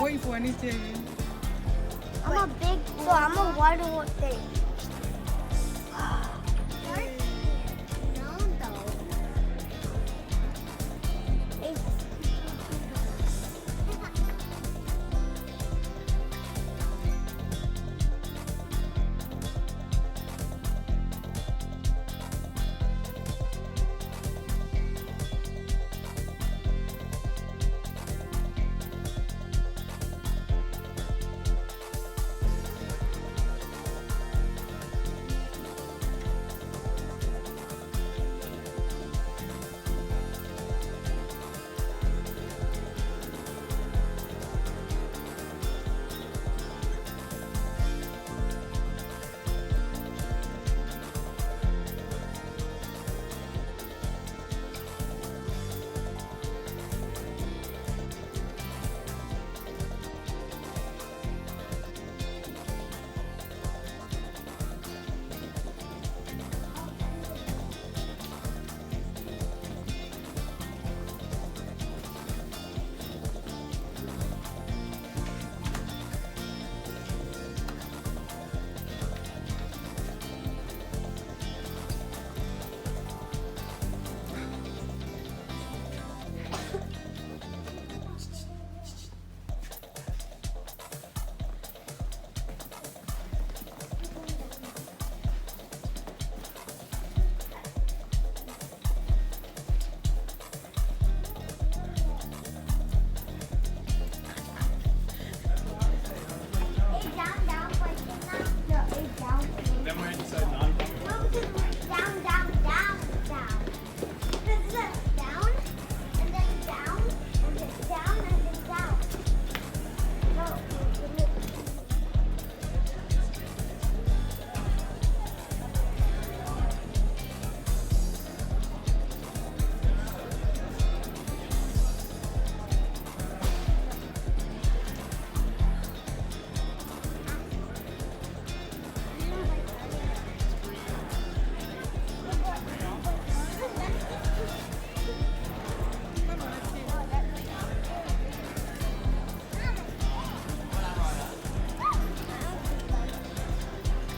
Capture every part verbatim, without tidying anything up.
Wait for anything. I'm a big, so I'm a water thing. No, though. It's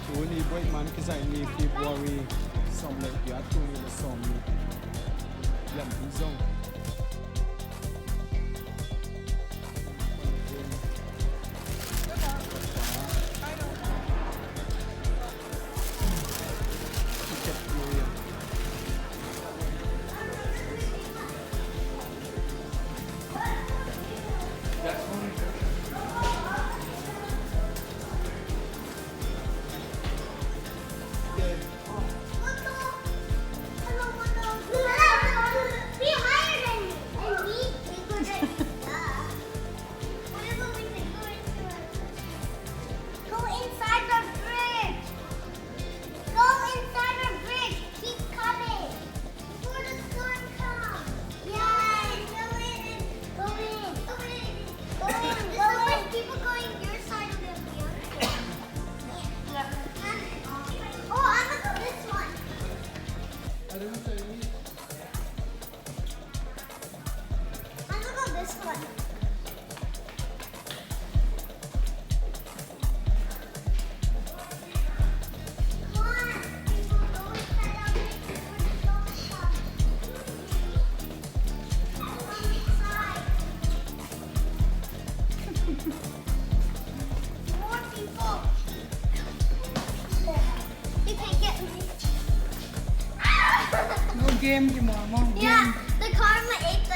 Tuni buaih man kizai ni February sawm le giat, tuni le sawm ni. Lianpi zong. Go inside the fridge. Go inside the fridge. Keep coming. Before the storm comes. Yeah, go in. Go in. Go in. Go in. There's so much people going your side of the field. Yeah. Oh, I'm gonna go this one. I'm gonna go this one. More people. You can't get me. No game, Timor. More game. Yeah, the car in my eighth